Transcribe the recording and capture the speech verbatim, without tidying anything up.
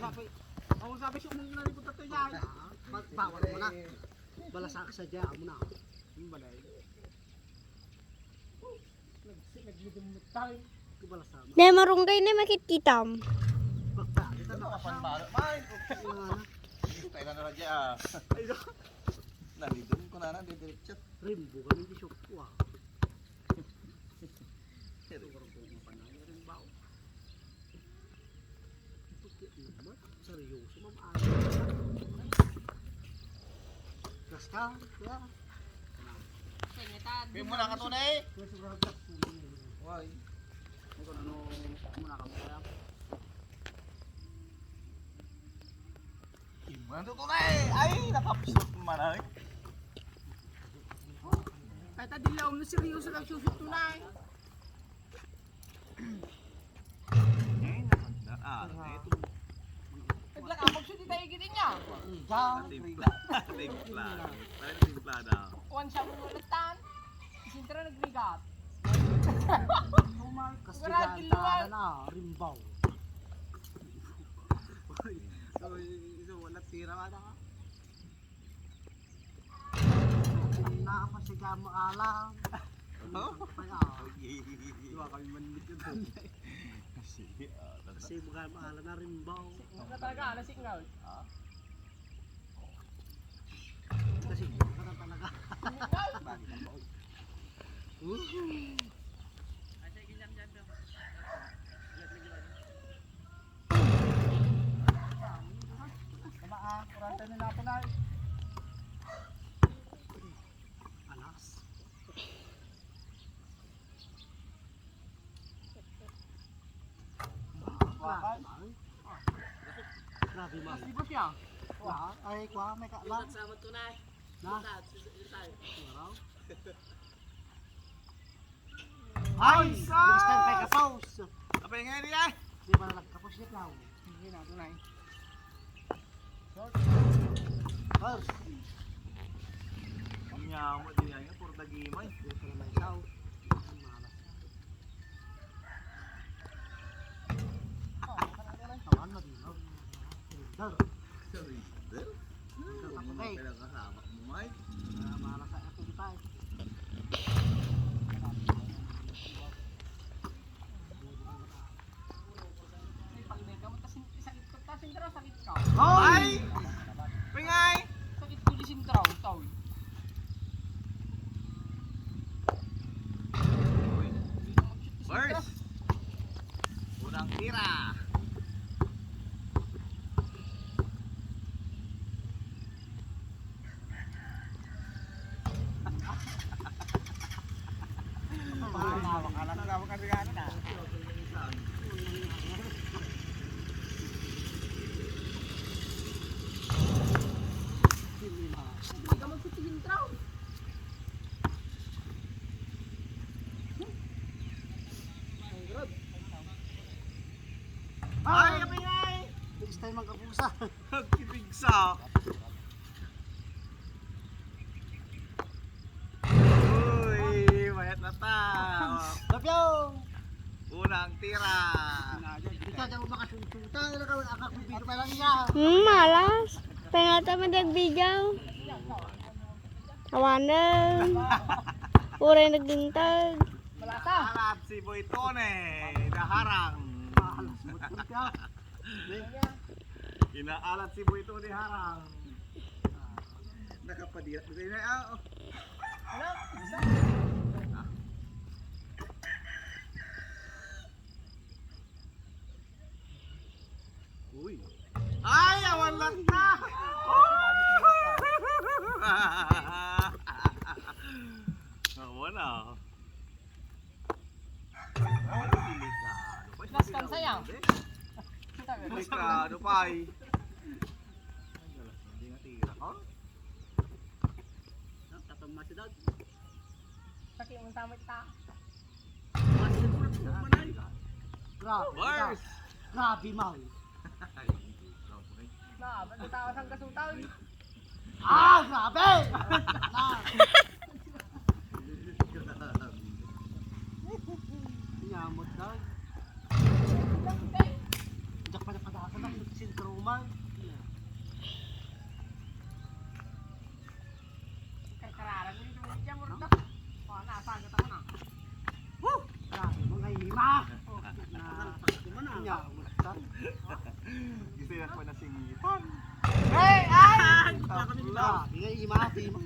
Ako sabi siya, "Umong na likod tato niya." Ba-, bawal mo na. Balasa ka sa diya, amo na. Yung balay. Nag-, nagmidumot tayo. Balasa mo. Ne, marunggay ne makitkitam. Pagka, ito na. Kapan baro, may. Ano? Tayo na radya, ah. Ay, no. Nalidum ko na na, didiretso. Rimbo kami di shop ko, ah. Siguro kung mapanalo rin ba? Ito, cute naman. Seryoso, ma'am. Gas ka, ya. Kaya muna ka tunay. Kaya siguro gas ko. Why? Ito, ano, muna ka muna. Iman to tunay. Ay, nakapsot man ay. Ay, ta dilaw mo, seryoso lang susut tunay. Ay, nakanda. Ah, ito. Naglakapag siya, di tayo gini niya. Timpla. Timpla. Parang timpla na. Kuwan siya mo ulit tan. Sintra nagrigat. Kasi Wala, ganda kiluan. Na, rimbaw. Uy, so, so, wala tira ka na. Nakapasiga mo alam. Huh? Kaya, di ba kami manmit yun? Kasi, ah, Kasi mga maala na rimbaw. Ano talaga, alas singko? Ah? Kasi ka na talaga. Woohoo! Tama, ah, kurante na natin ay. Alas. Wakan. Grabe, man. Mas libot yan. Kwa, ay, kwa, may ka lang. Sa tunay. Na? Sa, sa, sa, Araw? Ay, Ay, sa! First time kay Kapaus. Apay nga niya? Di ba nagkapos niya, Pao? Hindi na, tunay. Short. First. Ang yaman din yan, puro dagimay. Hindi pa naman ikaw. Ang malas. Tamaan na din, no? Dar. Sa Riddler? Ano yung mga pinagkasama mo, Mike? Ah, malas sa ako, di pa eh. Ay, pag may gamot, tas sakit ko, tas yung sakit ko. Ay! Pingay! Sakit ko di sintraw, tawid. First. Unang tira. Hindi ka magsisintraw. Ay, kapingay! Next time, magkapusa. Magkipigsa. Uy, mayat na ta. Lapyaw! Unang tira. Ikaw, diyan mo makasusuta. Ano ka, akakubig pa lang niya. Hmm, malas. Pengata mo nagbigaw. Awanen. Uray naglintag. Alat si Boy Tony. Naharang. Inaalat si Boy Tony harang. Nakapadirat mo kayo na, ah, oh. Uy. Ay, awan lang na. Awan na. Ay, delikado. Mas kan sayang. Delikado pa eh. Ay, galas, hindi natira ko. Tatong masidad. Sakit mo sa mata. Grabe. Bars! Grabe, Mau. Na, ba't may tao sang kasutaw? Ah, grabe! Na. Nyamot daw. Diyak pa na padakan na, sentro mo. Gusto yan po na singitan. Hey, ay! Baka may Ah, tingnan, ima, ima.